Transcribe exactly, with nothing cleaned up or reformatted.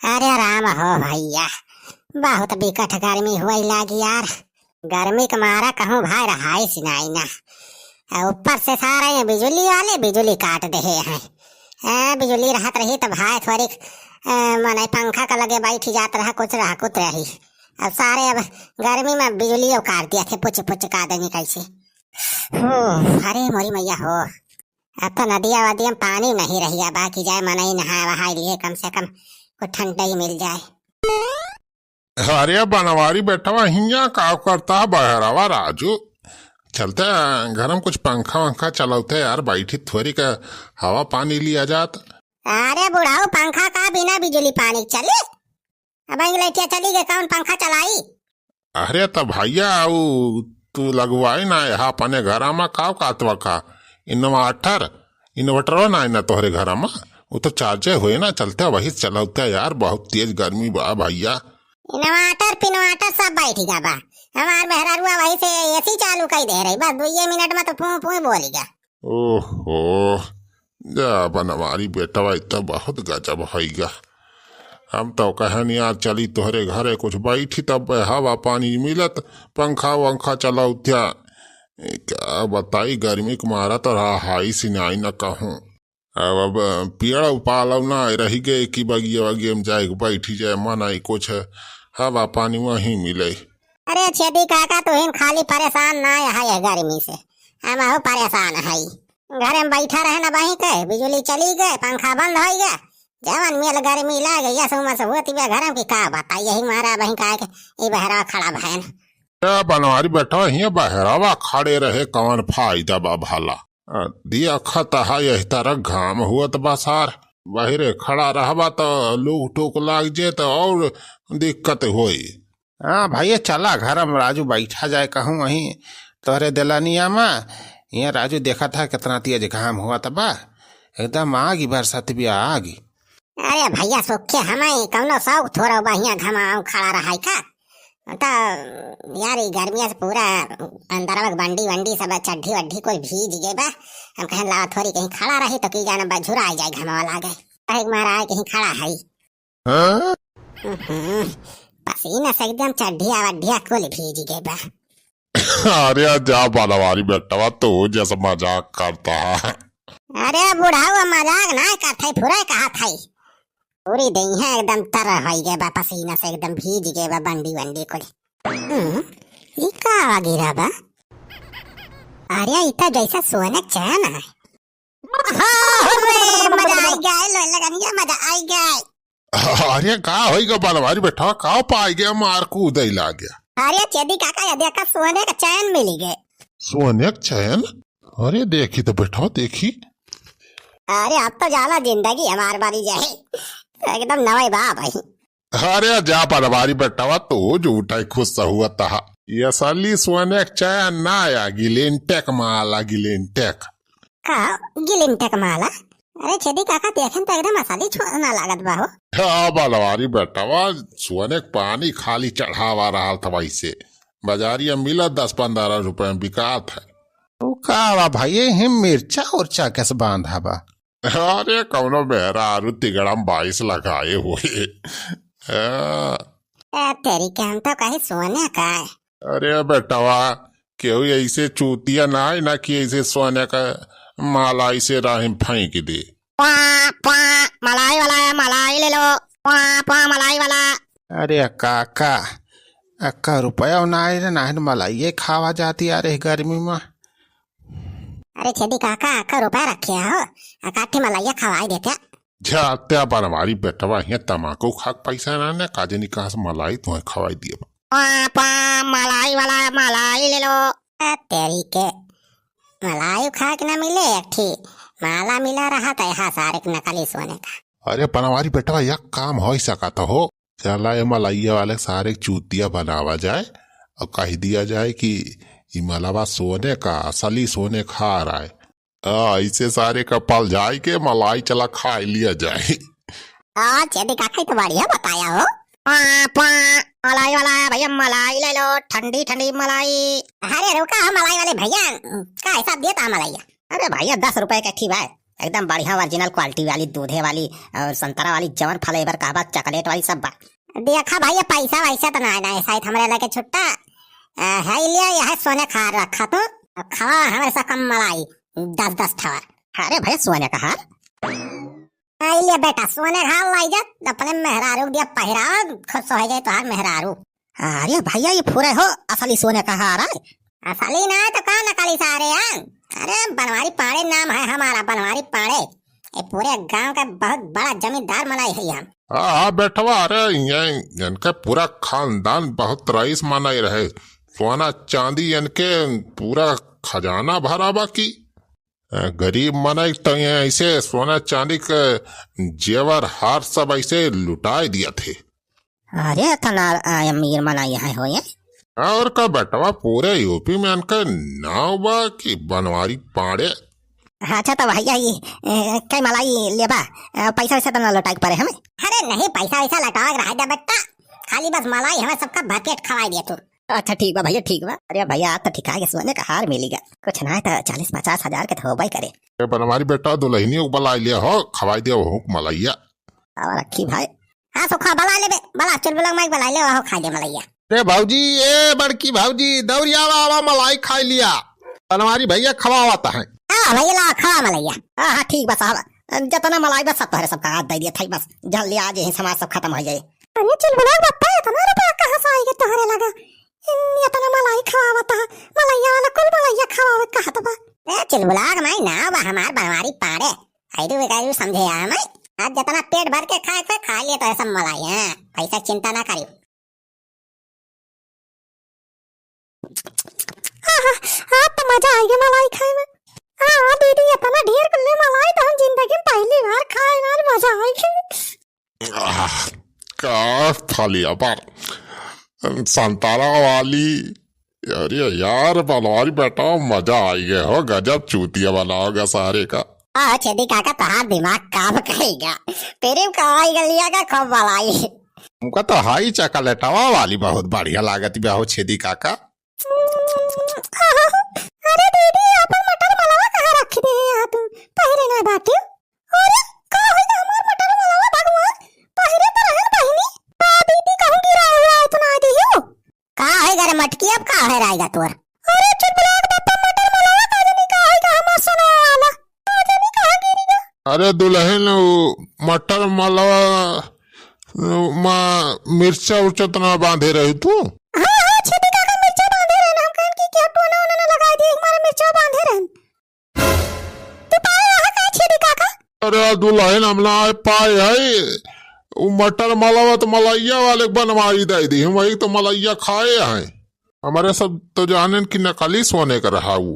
अरे राम हो भइया, बहुत बिकट गर्मी हुवै लागी यार। गर्मी के मारा कहूँ भाई रहाइस नाहीं ना। आ ऊपर से सारे ये बिजुली वाले बिजुली काट देहे हैं। ए, बिजुली रहत रही त भाई थोड़ी, ए, मने पंखा का लगे बैठी जात रहा, कुछ रहा, कुछ रही। अब सारे अब गर्मी में बिजुलियो काट दिया थे, पुच पुच का देनी कैसे। हो, अरे मोरी मैया हो। अब तो नदिया वदिया में पानी नहीं रहिया, बाकी जाए मनई नहाए वहाए लिए, कम से कम कुछ ठंडई मिल जाए। अरे बनवारी बेटवा, हियाँ का करता है बहरावा राजू? चलते हैं घर में कुछ पंखा वंखा चलौते यार, बैठी थोड़ी का हवा पानी लिया जात। अरे बुढ़ाऊ, पंखा का बिना बिजुली पानी चली? अब लइटिया चली गए, कौन पंखा चलाई? अरे त भइया, ऊ तू लगवाई ना यहाँ अपने घरा मा, का कहत बा का? Inverter, inverter ना है ना तोहरे घरा मा? ऊ तो charge होए ना, चलते वही चलौते यार, बहुत तेज गर्मी बा भइया। Inverter पिनवर्टर सब बैठ गया बा। हमार मेहरारुआ वही से AC चालू कई दे रही, बस दुइये मिनट मा तो पूं पूं बोली गया। ओहो, जा बनवारी बेटवा, ई त बहुत गजब होइगा। हम तो कहन यार चली तोहरे घरे कुछ बैठी, तब हवा पानी मिलत, पंखा वंखा चलौत्या। ए, का बताई, गर्मी के मारा तो रहाई सिनाई न कहूँ। अब, अब पेड़ उपालव ना रही गए कि बगिया वगिया में जाए के बैठी जाए, मन आई कुछ हवा पानी वहीं मिले। अरे छेदी काका, तुहिन खाली परेशान ना है ये गर्मी से, हमहू परेशान हई। घरे में बैठा रहे ना बही के, बिजुली चली गए, पंखा बंद होई गए, जवन मेल गर्मी लागे, यस उमस होती बे घरे में कि का बताई, यही मारा बही का के ई बहरा खड़ा भयन। ए बनवारी बेटवा, हियाँ बहरावा खड़े रहे कवन फायदा बा भला? अ, देखत हा यही तरह घाम हुअत बा सार, बहिरे खड़ा रहबा त लू टोक लाग जे त और दिक्कत होई। हाँ भइया, चला घर में राजू बैठा जाए कहूँ वहीं तोहरे दलानिया मा। ये राजू देखत हा कितना तेज घाम हुअत बा, एकदम आगी बरसत बिया आगी। अरे भइया, सोखे हमें कौनो शौक थोड़ा बा हियाँ घमाऊ खड़ा रहाई का? त यार, ई गर्मिया से पूरा अंदरवा के बंडी वंडी सब, चड्ढी वड्ढी कुल भीज गए बा। हम कहन लावा थोड़ी कहीं खड़ा रही तो की जाना बा झुरा जाए, घमावा लागे। कहे के मारा आए कहीं खड़ा है। हाँ? हम्म, पसीना से एकदम चड्ढिया वड्ढिया कुल भीज गए बा। अरे जा बनवारी बेटवा, तू जैसे मजाक करता है। अरे बुढ़ाऊ, मजाक ना करत है, फुरे कहत है। पूरी देहिया एकदम तर होई गए बा, पसीना से एकदम भीज गए बा बंडी वंडी कुल। हम्म, ई का आ गिरा बा? अरे ई त जैसे सोने के चैन है। हाँ, अरे, मजा आई गए, लो लगनिया, मजा आई गए। अरे, का होई गा बनवारी बेटवा, का पाई गया, मार कूदे लाग गया। अरे, चेदी काका, ये देखा, सोने का चैन मिली गए। सोने का चैन? अरे, देखी तो बेटवा, देखी। अरे, अब तो जाला जिंदगी हमार बारी जाए। एकदम नवाई बा भाई। अरे जा बनवारी बेटवा, तू झूठा ही खुश हुआ तहा। ये असली सोने के चैन ना आया, गिलिंटेक माला, गिलिंटेक। का? गिलिंटेक माला? अरे छेदी काका, देखें तो एकदम असली सोना लागत बा हो। हाँ बनवारी बेटवा, सोने के पानी खाली चढ़ावा रहा था वैसे। बाजारिया मिला दस पन्द्रह रुपए में बिकात है। वो का बा भाई, ये मिर्चा उर्चा कैसे बांधा बा? अरे, कौनो मेहरारू तिगड़म बाईस लगाए हुए। हाँ। ए, तेरी के, हम तो कही सोने का है। अरे बेटवा, केहू ऐसे चूतिया ना है ना कि ऐसे सोने का माला ऐसे राह में फेंक दे। प्वा, प्वा, मलाई वाला है, मलाई ले लो। प्वा, प्वा, मलाई वाला। अरे काका, अक्का रुपया ना है रे, ना है मलाइये खावा जाती यार, इस गर्मी में। अरे छेदी काका, अक्का रुपया रखे हो, अकाठी मलाइया खवाई देते। जाते बनवारी बेटवा, हियाँ तमाकू खाक पैसा ना ने, काजे नी कहाँ से मलाई तुम्हें खवाई दिए। पा, पा, मलाई वाला, मलाई ले लो। आ, तेरी के, मलाई खाक ना मिले, एक ठी माला मिला रहा था यहाँ सारे के नकली सोने का। अरे बनवारी बेटवा, एक काम हो सकत हो, चला, ये मलइया वाले सारे चूतिया बनावा जाए और कह दिया जाए कि ई मलवा सोने का, असली सोने खा रहा है। हाँ, इसे सारे का पल जाए के मलाई चला खा लिया जाए। हाँ, छेदी काका, ई तो बढ़िया बताया हो। पा, पा, मलाई वाला है भैया, मलाई ले लो, ठंडी ठंडी मलाई। अरे रुका हो मलाई वाले भैया, का हिसाब देता है मलइया? अरे भैया, दस रुपए का थी भाई। एकदम बढ़िया original quality वाली, दूधे वाली और संतरा वाली, जवन flavor कहबा, chocolate वाली, सब बा। देखा भइया, पैसा वैसा तो ना, ना शायद हमरे लगे छुट्टा। आ, है लिया, यह सोने का हार रखा तू, अब खवा हमरे से कम मलाई, दस दस ठवर। अरे भइया, सोने का हार? आ, ले बेटा, सोने का हार लाई जा, अपने मेहरारू के दिया पहिरावा, खुश हो जाए तोहार मेहरारू। अरे भइया, ये पूरे हो असली सोने का हार है। असली ना है तो का नकली सारे हैं? अरे बनवारी पांड़े नाम है हमारा, बनवारी पांड़े। ये पूरे गांव का बहुत बड़ा जमींदार मनई है हम। हाँ, हाँ, बेटवा, अरे, ये, इनके पूरा खानदान बहुत रईस मनई रहे। सोना चांदी इनके पूरा खजाना भरा बा की। अ, गरीब मनई तो ये ऐसे सोना चांदी के जेवर हार सब ऐसे लुटाए दिया थे। अरे, इतना, आ, अमीर मनई है हो ये। और का बेटवा, पूरे यूपी में इनका नाव बा कि बनवारी पांड़े। अच्छा, तो भइया, ये, ए, कई मलाई लेबा? ए, पैसा वैसा तो ना लौटाए के पड़े हमें। अरे नहीं, पैसा वैसा लौटावे के रहे दे बेटा, खाली बस मलाई हमें सबका भरपेट खवाई दिया तू। अच्छा, ठीक बा भइया, ठीक बा। अरे भइया, आप तो ठिका के सोने का हार मिली गया, कुछ ना है तो चालीस पचास हजार के तो होबे करे। ए बनवारी बेटा, दुल्हनियों को बुला लिया हो, खवाई दिया हो मलैया। और रखी भाई। हाँ, सुखा, बला ले बे, बला, चुलबुला माई बला ले, वहो खा ले मलैया। रे भौजी, ए बड़की भौजी, दौरी आवा, आवा, मलाई खाई लिया। बनवारी भइया खवावत है। हाँ भइया, ला, खवा मलैया। हाँ, हाँ, ठीक बा साहब, जतना मलाई बस सब तोहरे सबका हाथ दे दिया था बस, जल्दी आज यही समाज सब खत्म हो जाए। अरे चुलबुला बप्पा, इतना रुपया कहाँ से आएगा तोहरे लगा? इन-, इतना मलाई खवावत है, मलैया वाला कुल मलैया खवावे कहत बा। ए चुलबुला के माई ना बा हमार बनवारी पाड़े, आइडू बेकाइडू समझे आ मैं। आज जितना पेट भर के खाए थे, खा लिए तो ऐसा मलाई है, पैसा चिंता ना करियो। आहा, आज तो मजा आ गया मलाई खाए में। हाँ, हाँ, दीदी, इतना ढेर कुल्ले मलाई तो हम जिंदगी में पहली बार खाए, आज मजा आ गया। आह, का फलिया पर संतरा वाली। अरे यार, बनवारी बेटा, मजा आ गया हो, गजब चूतिया बनाओगा सारे का। आ, छेदी काका, तोहार दिमाग काम करेगा। तेरे को आई गलिया का खूब मलाई। हमका तो हाई चॉकलेटवा वाली बहुत बढ़िया लागत बा हो छेदी काका। अरे दीदी, अपन मटर मलवा कहाँ रख दे यहाँ तू? पहिरे ना बाटे। अरे, का होई ना हमार मटर मलवा भगवान? पहिरे तो रहन बहिनी। का दीदी कहूँ गिरा हुआ है तो ना दी हो? का है रे मटकी, अब का है रायगा तोर? अरे चुलबुला के बप्पा, मटर मलवा का जानी का है का हमार सोना वाला? का जानी कहाँ गिरी गया? अरे दुल्हन, वो मटर मलवा मा मिर्चा उर्चा तो ना बांधे रही तू? हाँ, हाँ, छेदी काका मिर्चा बांधे रहन। हम कहन कि, कि हटू ना, उन्होंने लगा दिए, हमारे मिर्चा बांधे रहन। तू पाए वहाँ का छेदी काका? अरे दुल्हन, हम ना आए पाए है। वो मटर मलवा तो मलैया वाले के बनवाई दे दी, हम वही तो मलैया खाए हैं। हमारे सब तो जानेन कि नकली सोने का रहा वो।